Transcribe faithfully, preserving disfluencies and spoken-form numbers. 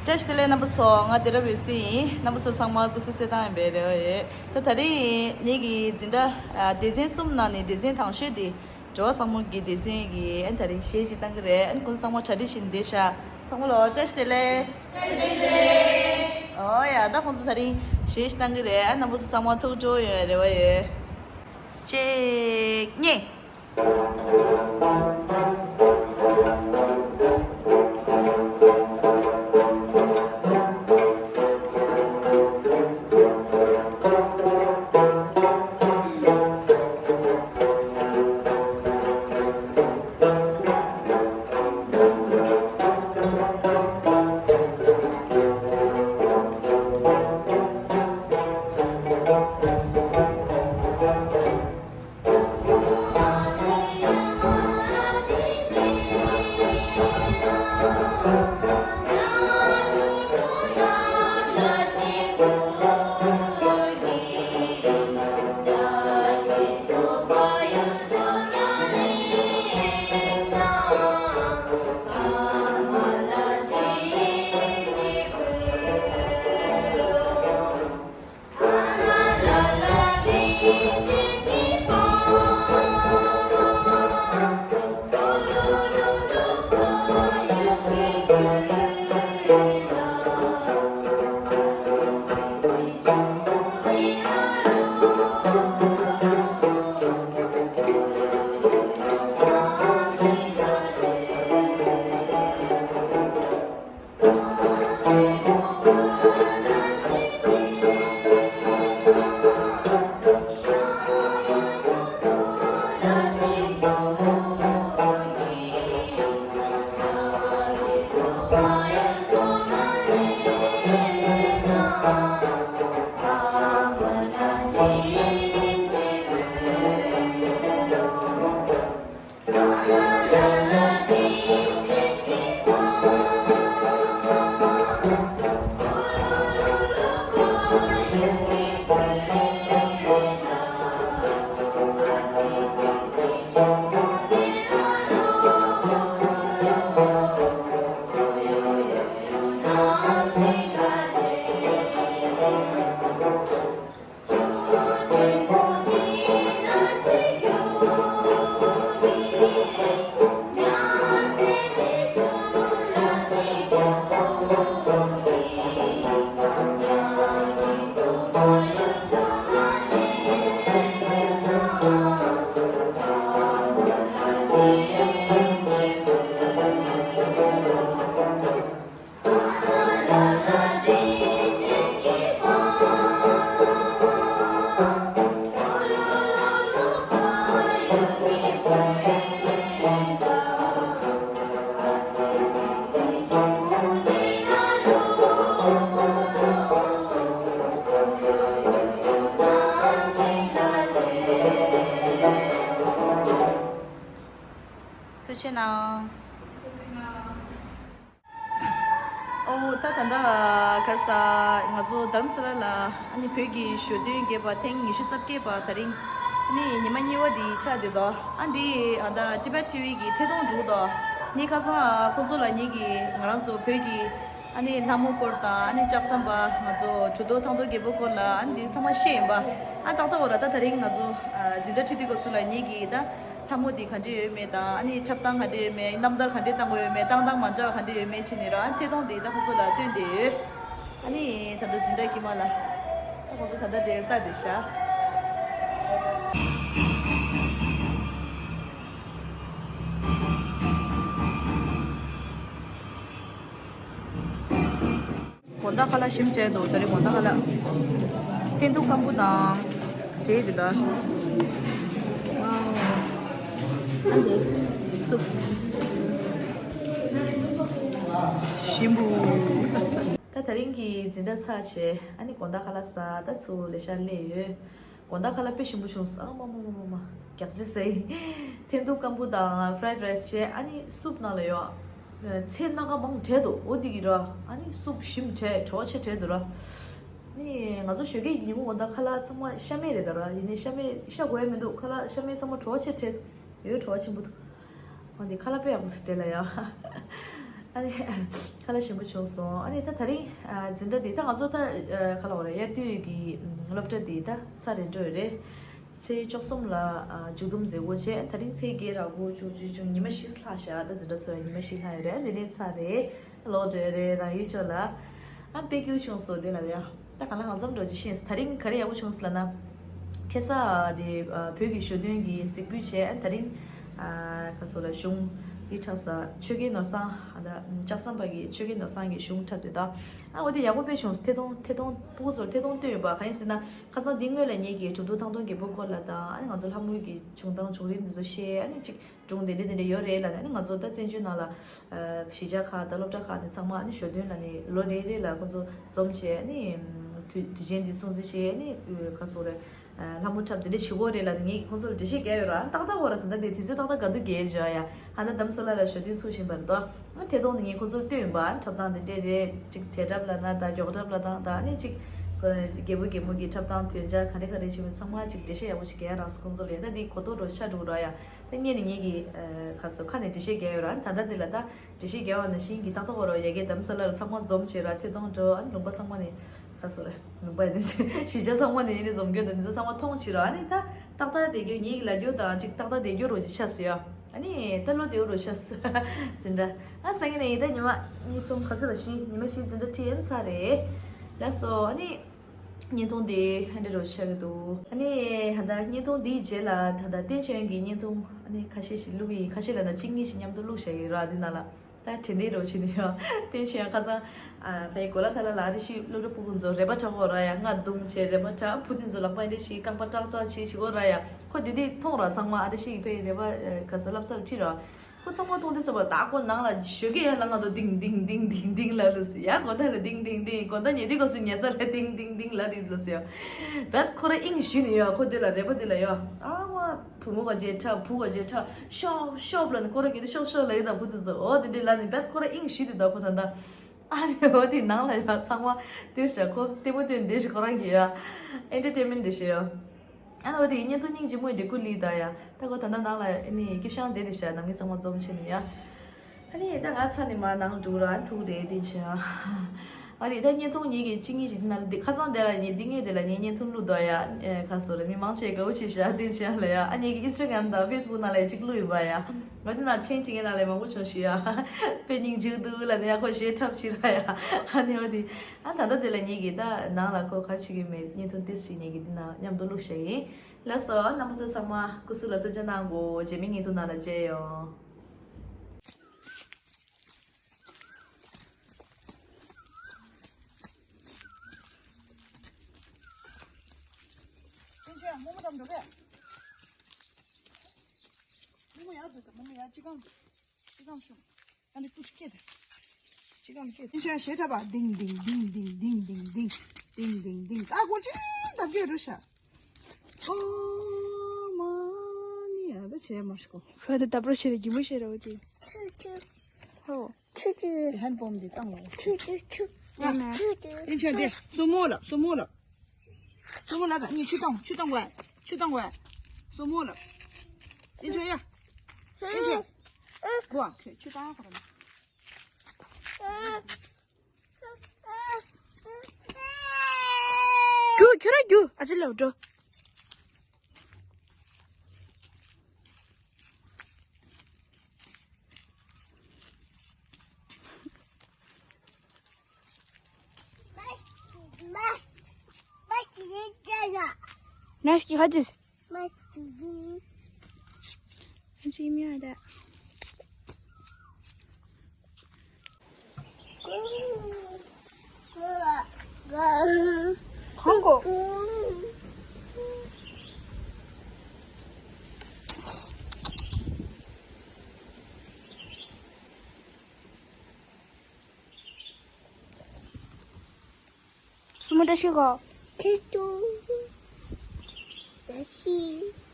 བཀྲ་ཤིས་བདེ་ལེགས་རྣམ་པ་ཚོ། ང་དེ་རབ་འོད་ཟེར་ཡིན། རྣམ་པ་ཚོ་ཚང་མ་སྐུ་གཟུགས་གསལ་ཐང་ཡིན་པའི་རེ་བ་ཡོད། ད་ད་རིང་ངེད་ཀྱི་འཛིན་གྲྭ་ཨ་སྡེ་ཚན་གསུམ་ནང་ནས་སྡེ་ཚན་དང་ཤོས་དེ་འགྲོ་བ་བཟང་མོ་གི་སྡེ་ཚན་གྱི་ཨ་ད་རིང་གཞས་ཅིག་བཏང་གི་རེད། ཨ་ཁོང་ཚོ་ཚང་མ་གྲ་སྒྲིག་བྱས་ནས་བསྡད་ཤག་ཚང་མ་ལོ་བཀྲ་ཤིས་བདེ་ལེགས། བཀྲ་ཤིས་བདེ་ལེགས། ཨོ་ཡ། ད་ཁོང་ཚོ་ད་རིང་གཞས་ཤིག་བཏང་གི་རེད། ཨ་རྣམ་པ་ཚོ་ཚང་མ་ཐུགས་སྤྲོ་ཡོང་བའི་རེ་བ་ཡོད། གཅིག་གཉིས། ཐུགས་རྗེ་གནང་། ཨོ་ད་ད་ལྟ་ག་རེ་ཟ། ང་ཚོ་དྷ་རམ་ས་ལ་ལ་ཨ་ནི་བོད་ཀྱི་གཞོན་དོན་རྒྱས་པ་ཐེངས་ཉི་ཤུ་རྩ་བརྒྱད་པ་དེ་རིང་ཨ་ནི་ཉི་མ་གཉིས་པ་འདི་ཆགས་བསྡད་འདུག་ཨ་འདི་ཨ་ད་ཊི་བེཊ་ཊི་ཝི་གི་ཐད་གཏོང་འགྲོ་གི་འདུག་ངས་ཁ་སང་ཁོང་ཚོ་ལ་ངེད་ཀྱི་ང་རང་ཚོ་བོད་ཀྱི་ཨ་ནི་ལྷ་མོ་སྐོར་དང་ཨ་ནི་ལྕགས་ཟམ་པ་ང་ཚོ་གྲུབ་ཐོབ་ཐང་སྟོང་རྒྱལ་པོ་སྐོར་ལ་ཨ་ནི་འདི་ཚང་མ་བཤད་ཡིན་པ། ཨ་ཏག་ཏག་འོ་ར། ད་དེ་རིང་ང་ཚོ་ཨ་འཛིན་གྲྭ་ཁྲིད་དུས་སྐབས་སུ་ལ་ངེད་ཀྱི་ད་ལྷ་མོ་འདི་ག་འདྲས་ཡོད་མེད་དང་ཨ་ནི་འཁྲབ་སྟངས་ག་འདྲས་ཡོད་མེད། རྣམ་ཐར་ག་འདྲས་བཏང་དགོས་ཡོད་མེད། བཏང་སྟངས་མ་འདྲ་བ་ག་འདྲས་ཡོད་མེད་བྱས་ནས་ར་ཨ་ཐད་གཏོང་འདི་ད་ཁོང་ཚོ་ལ་སྟོན་བསྡད་ཡོད། ཨ་ནི་ད་ལྟ་འཛིན་གྲྭ་དཀྱིལ་མ་ལ་ད་ཁོང་ཚོ་ད་ལྟ་དེར་ལྟ་བསྡད་ཤག་དགོང་དག་ཁ་ལག་ཞིམ་བྱས་འདུག་དེ་རིང་དགོང་དག་ཁ་ལག་ཐེན་ཐུག་སྐམ་པོ་དང་འབྲས་དེ་དང་། ཨ་འདི་སུབ་ཞིམ་པོ། ད་དེ་རིང་གི་འཛིན་གྲྭ་ཚར་བྱས་ཨ་ནི་དགོང་དག་ཁ་ལག་ཟ་ད་ཚུར་ལས་ཤག་སླེབས་ཡོད། དགོང་དག་ཁ་ལག་དཔེ་ཞིམ་པོ་བྱུང་སོང་། ཨ་མ་མ་མ་མ་མ། རྒྱགས་ཚེ་ཟེར། ཐེན་ཐུག་སྐམ་པོ་དང་ཕ་རའེ་ཌི་རའེ་སི་བྱས། ཨ་ནི་སུབ་ནང་ལ་ཡོད། ཚལ་སྣ་ཁ་མང་དྲགས་འདུག་འོ་འདི་གི་ར། ཨ་ནི་སུབ་ཞིམ་དྲགས། བྲོ་བ་ཆེ་དྲགས་འདུག་ར། ཨ་ནི་ང་ཚོ་ཞོགས་ཀས་ཀྱི་ཉིན་གུང་དགོང་དག་ཁ་ལག་ཚང་མ་ཤ་མེད་རེད་ད་ར། ཡིན་ནའི་ཤ་མེད་ཤ་དགོས་ཡ་མི་འདུག་ཁ་ལག་ཤ་མེད་ཚང་མ་བྲོ་བ་ཆེ་དྲགས་འདུག་ཡོད། བྲོ་བ་ཆེན་པོ་འདུག་འོ་འདི་ཁ་ལག་དཔེ་ཡག་པོ་འདུག་དེ་ལ་ཡ། ཨ་ནི་ཁ་ལག་ཞིམ་པོ་བྱུང་སོང་། ཨ་ནི་ད་དེ་རིང་ཨ་འཛིན་གྲྭ་འདི་ད་ང་ཚོ་ད་ཨ་ཁ་ལག་འོ་རེད། དབྱར་དུས་ཀྱི་ཨམ་སློབ་གྲྭ་འདི་ད་ཚར་རེད་འགྲོ་ཡོད་རེད། ཚེས་བཅུ་གསུམ་ལ་ཨ་མཇུག་བསྡོམས་མཛད་སྒོ་བྱས། དེ་རིང་ཚེས་བརྒྱད་ར་དགུ་བཅུ་བཅུ་བཅུ་ཉི་མ་བཞི་ལྷག་བཞག་ད་འཛིན་གྲྭ་ཚོ་ཡང་ཉི་མ་བཞི་ལྷག་ཡོད་རེད། ཨ་འདི་ནས་ཚར་རེད། ལོག་འགྲོ་ཡོད་རེད། རང་ཡུལ་ཕྱོགས་ལ། ཨ་དཔེ་སྐྱིད་པོ་བྱུང་སོང་། དེ་ལ་ཡ་ད་ག་ལ་གང་འཚམ་འགྲོ་རྒྱུ་ཤེས། དེ་རིང་ག་རེ་ཡག་པོ་བྱུང་སོང་ལབ་ན། ཁ་སང་དེ་ཨ་བོད་ཀྱི་ཞོ་སྟོན་གྱི་གཟིགས་འབུལ་བྱས། ཨ་དེ་རིང་ཨ་ག་སོ་ལ་གཞུང་འདི་འཁྲབ་ས་ཆོས་རྒྱལ་ནོར་བཟང་། ཨ་ད་ལྕགས་ཟམ་པ་གི་ཆོས་རྒྱལ་ནོར་བཟང་གི་གཞུང་འཁྲབ་དེ་དང་། ཨ་འོ་དེ་ཡག་པོ་དཔེ་བྱུང་སོང་། ཐད་གཏོང་ཐད་གཏོང་ཕྲུ་གུ་ཚོར་ཐད་གཏོང་བཏོན་ཡོད་པ། གང་ཡིན་ཟེར་ན་ཁ་སང་འདི་སྔོན་ལ་ངེད་ཀྱིས་གྲུབ་ཐོབ་ཐང་སྟོང་རྒྱལ་པོའི་སྐོར་ལ་དང་། ཨ་ནི་ང་ཚོ་ལྷ་མོའི་གི་བྱུང་སྟངས་བྱུང་རིམ་འདི་ཚོ་བཤད། ཨ་ནི་ཅིག་སྒྲུང་དེ་འདྲ་དེ་འདྲ་ཡོད་རེད་ལབ་ནས། ཨ་ནི་ང་ཚོ་ད་བཙན་བྱོལ་ནང་ལ་ཨ་གཞིས་ཆགས་ཁག་དང་སློབ་གྲྭ་ཁག་དེ་ཚང་མ་ཨ་ནི་ཞོ་སྟོན་ལབ་ནས་ལོ་རེ་རེ་ལ་ཁོ་ཚོ་འཛོམས་བྱས། ཨ་ནི་དུས་དུས་ཆེན་འདི་སྲུང་བརྩི་བྱས། ཨ་ནི་ག་ཚོད་རེད། ཨ་ལྷ་མོ་འཁྲབ་དེ་འདྲ་བྱེད་དགོས་རེད་ལབ་ནས་ངས་ཁོ་ཚོ་ལ་འགྲེལ་བཤད་རྒྱག་ཡོད་ར། ཨ་ནི་ཏག་ཏག་འོ་ར། ད་ལྟ་དེ་དུས་ཚོད་ཏག་ཏག་ག་དུས་བརྒལ་བཞག་ཡ། ཨ་ད་རྡ་རམ་ས་ལ་ལ་ཞོ་སྟོན་ཚུགས་བཞིན་པ་རེད་དོ། ཨ་ཐད་གཏོང་དེ་ངས་ཁོ་ཚོ་ལ་བཏོན་ཡིན་པ། ཨ་འཁྲབ་སྟངས་དེ་འདྲས་རེད། ཅིག་དེ་འཁྲབ་ལབ་ན་ད་མགྱོགས་འཁྲབ་ལབ་སྟངས་ད། ཨ་ནི་ཅིག་རྒྱལ་པོ་རྒྱལ་མོ་གི་འཁྲབ་སྟངས་དོན་བྱ་ག་འདྲས་ག་འདྲས་བྱེད་མིན་ཚང་མ་ཅིག་འགྲེལ་བཤད་ཡག་པོ་ཞིག་རྒྱག་རག་སོང་། ཁོ་ཚོ་ལ་ཡ་ད་འདི་གོ་རྟོགས་འགྲོ་ཤ་འགྲོ་ར་ཡ། ད་ངས་ནི་ངེད་ཀྱི་ཨ་ག་སོ་ཁ་ནས་འགྲེལ་བཤད་རྒྱག་ཡོད་ར། ཨ་ད་ལྟ་དེ་ལ་ད་འགྲེལ་བཤད་རྒྱག་པ་ནང་བཞིན་གྱི་ཏག་ཏག་འོ་ར། ཡ་གི་རྡ་རམ་ས་ལ་ལ་ཚང་མ་འཛོམས་བྱས་ར། ཐད་གཏོང་འགྲོ། ཨ་ནི་ལུང་པ་ཚང་མ་ནས་ག་སོ་ར། ལུང་པ་ཡིན་ན་གཞིས་ཆགས་ཚང་མ་ནས་ཡིན་ནས་འཛོམས་རྒྱུ་དང་འདི་ཚོ་ཚང་མ་མཐོང་ཕྱིར་རོ། ཨ་ནི་ད་ཏག་ཏག་བསྡད་རྒྱུ། ངེད་ཀྱི་ལ་རྒྱུ་དང་ཅིག་ཏག་ཏག་བསྡད་རྒྱུ་རོ་ཅིག་ཆགས་སོ་ཡ། ཨ་ནི་ད་ལོ་དེའུ་རོ་ཆགས་སོ་ཟིན་འདྲ། ཨ་སང་ཉིན་ནས་ཡིན། ད་ཉི་མ་གཉིས་གསུམ་ག་ཚོད་ལ་ཤི། ཉི་མ་ཤི་ཟིན་འདྲ་ཁྲི་ཡན་ཚར་རེད། ལགས་སོ། ཨ་ནི་བརྙན་ཐུང་འདི་ཧན་འདྲ་རོ་ཆགས་ཀྱི་འདུག་ཨ་ནི་ད་ལྟ་བརྙན་ཐུང་འདིའི་རྗེས་ལ་ད་ལྟ་བསྟན་ཆོས་ཀྱི་བརྙན་ཐུང་ཨ་ནི་ཁ་ཤས་ཤིག་བླུག་གི་ཡིན། ཁ་ཤས་ལ་ད་གཅིག་གཉིས་ཤིག་མཉམ་དུ་བླུག་བཞག་གི་ར། འདི་ནང་ལ། ད་དྲན་དེ་རོ་ཆེ་ནི་ཡོད། བསྟན་ཆོས་ཡང་ཁ་སང་ཨ་ཕའི་གོ་ལ་ཐ་ལ་ལ་ཨ་རི་ཤི་སློབ་གྲྭ་ཕྲུ་གུ་ཚོ་རེ་བ་འཁྲབ་གོ་ར་ཡ། རྔ་རྡུང་བྱས་རེ་བ་འཁྲབ། བུ་དེ་ཚོ་ལག་པ་འདི་ཤི་རྐང་པ་ཀྲག་ཀྲག་བྱས་བྱེད་གོ་ར་ཡ། ཁོ་དེ་དེ་མཐོང་ར། ཚང་མ་ཨ་རི་ཤི་ཕའི་རེ་བ་ཨ་ག་ས་ལབ་སར་ཁྲིད་ར། ཁོ་ཚང་མ་མཐོང་དུས་ཙམ་པ་ད་ཁོ་ནང་ལ་ཞོགས་ཀས་ཡར་ལངས་ང་དོ་ལྡིང་ལྡིང་ལྡིང་ལྡིང་ལབ་རེད་ཟེར་ཡ། དགོང་དག་ལ་ལྡིང་ལྡིང་ལྡིང་། དགོང་དག་ཉལ་དུས་སྐབས་སུ་ཉལ་ས་ལ་ལྡིང་ལྡིང་ལྡིང་ལབ་རེད་ཟེར་ཡ། བད་ཁོ་ར་དབྱིངས་ཞུས་ནས་ཡ། ཁོ་དེ་ལ་རེ་བ་དེ་ལ་ཡ། ཨ་མ། བུ་མོ་ག་ཇེ་ཁྲ། བུ་ག་ཇེ་ཁྲ། ཤོབ་ཤོབ་ལ་ནི་ཁོ་རང་གི་ནི་ཤོབ་ཤོབ་ལ་ཡི་དང་བུ་དེ་ཚོ་འོ་དེ་འདྲའི་ལ་ནི་བད་ཁོ་ར་དབྱིངས་ཞུས་དེ་ད་ཁོ་ད་ད། ཨ་རེ་འོ་དེ་ནང་ལ་ཡ་ཚང་མ་དེར་བཞག་ཁོ་ལྟད་མོ་དེ་འདྲ་ཞིག་ཁོ་རང་གི་ཡ། ཨེན་ཊར་ཊེན་མེན་ཊི་འདྲ་ཞིག་ཡ། ཨ་འོ་དེ་བརྙན་ཐུང་སྙིང་རྗེ་མོ་འདྲ་ཀུ་ལི་ད་ཡ། ད་ཁོ་ད་ད་ནང་ལ་ཨ་ནི་སྐྱིད་ཤང་དེ་འདྲ་བཞག་ནང་མི་ཚང་མ་འཛོམས་ཕྱིན་ནི་ཡ། ཨ་ནི་ད་ང་ཚ་ནི་མ་ནང་འགྲོ་ར་ཐུག་རེད་དེ་ཆ། ཨ་ནི་ད་བརྙན་ཐུང་ཉིད་ཀྱི་གཅིག་གཉིས་ཤིག་ན་འདི་ཁ་སང་དེ་ལ་ཉིད་འདི་ངོས་དེ་ལ་ཉིད་བརྙན་ཐུང་བླུག་དོ་ཡ། ཨེ་ཁ་སོ་རེ་མི་མང་ཆེ་དགའ་བོ་ཆེ་ཤ་དེ་ཆ་ལ་ཡ། ཨ་ཉིད་ཀྱི་ཨིན་སི་ཊ་གྷ་རམ་དང་ཕེ་སི་བུག་ནང་ལ་གཅིག་བླུག་ཡོད་པ་ཡ། ང་དེ་ནང་མཆན་གཅིག་ངའི་ནང་ལ་མང་པོ་བྱུང་ཤི་ཡ། དཔེ་སྙིང་རྗེ་འདུག་ལ་ནི་ཡ་ཁོ་ཞེ་འཁྲབ་ཕྱི་ར་ཡ། ཨ་ནི་འོ་དེ། ཨ་ད་ལྟ་དེ་ལ་ཉིད་ཀྱི་ད་ནང་ལ་ཁོ་ག་ཆི་གི་མེད་བརྙན་ཐུང་ཏིས་ཤིག་ཉིད་ཀྱི་འདི་ནང་མཉམ་དུ་བླུག་ཤ་ཡིན། ལགས་སོ། རྣམ་པ་ཚོ་ཚང་མ་སྐུ་གཟུགས་ལ་ཐུགས་རྗེ་གནང་གོ། རྗེས་མའི་བརྙན་ཐུང་ནང་ལ་མཇལ་ཡོང་། ཨེ་ཅེ་རྨོ་མོ་དང་འགྲོ་གས། རྨོ་མོ་ཡར་འགྲོ་དང་། རྨོ་མོ་ཡར་ཅི་གང་ཅི་གང་ཤོང་། ཨ་ནི་ཀུ་ཅི་སྐད་དང་། ཅི་གང་སྐད་དང་། ཨེ་ཅེ་ཞེ་ཁྲ་བ་ལྡིང་ལྡིང་ལྡིང་ལྡིང་ལྡིང་ལྡིང་ལྡིང་ལྡིང་ལྡིང་ལྡིང་། ད་སྒོར་ཅི་འདབ་སྐད་རུ་ཤ། ཨོ་མ་ནི་ཡ་ད་བྱས་མ་ཤི་གོ། ཁ་ད་ད་པྲོ་ཤེ་རེ་གི་མོ་ཤེ་རེ་འོ་དེ། ཆུ་ཆུ། ཧོ། ཆུ་ཆུ། ཧན་པོམ་དེ་བཏང་བ། ཆུ་ཆུ་ཆུ། ཡ་ན། ཆུ་ཆུ། ཨིན་ཆོ་དེ་སོ་མོ་ལ་སོ་མོ་ལ། སོ་མོ་ལ་ད་ངས་ཆུ་བཏང་ཆུ་བཏང་བས་ཆུ་བཏང་བས། སོ་མོ་ལ། ཨིན་ཆོ་ཡ། ཨིན་ཆོ། གོ་ཨ་ཁྱོད་ཆུ་བཏང་ཁ་ར་ན། རྒྱུགས་ཁྱོད་རང་རྒྱུགས། ཨ་ཅེ་ལོག་འགྲོ། ནས་ཀྱི་ཧ་ཅིས། ཅི་མི་ཨ་ད། ཧང་གོ། སུ་མོ་བཀྲ་ཤིས་གོ། ཁྱེད་ཚོ་བཀྲ་ཤིས།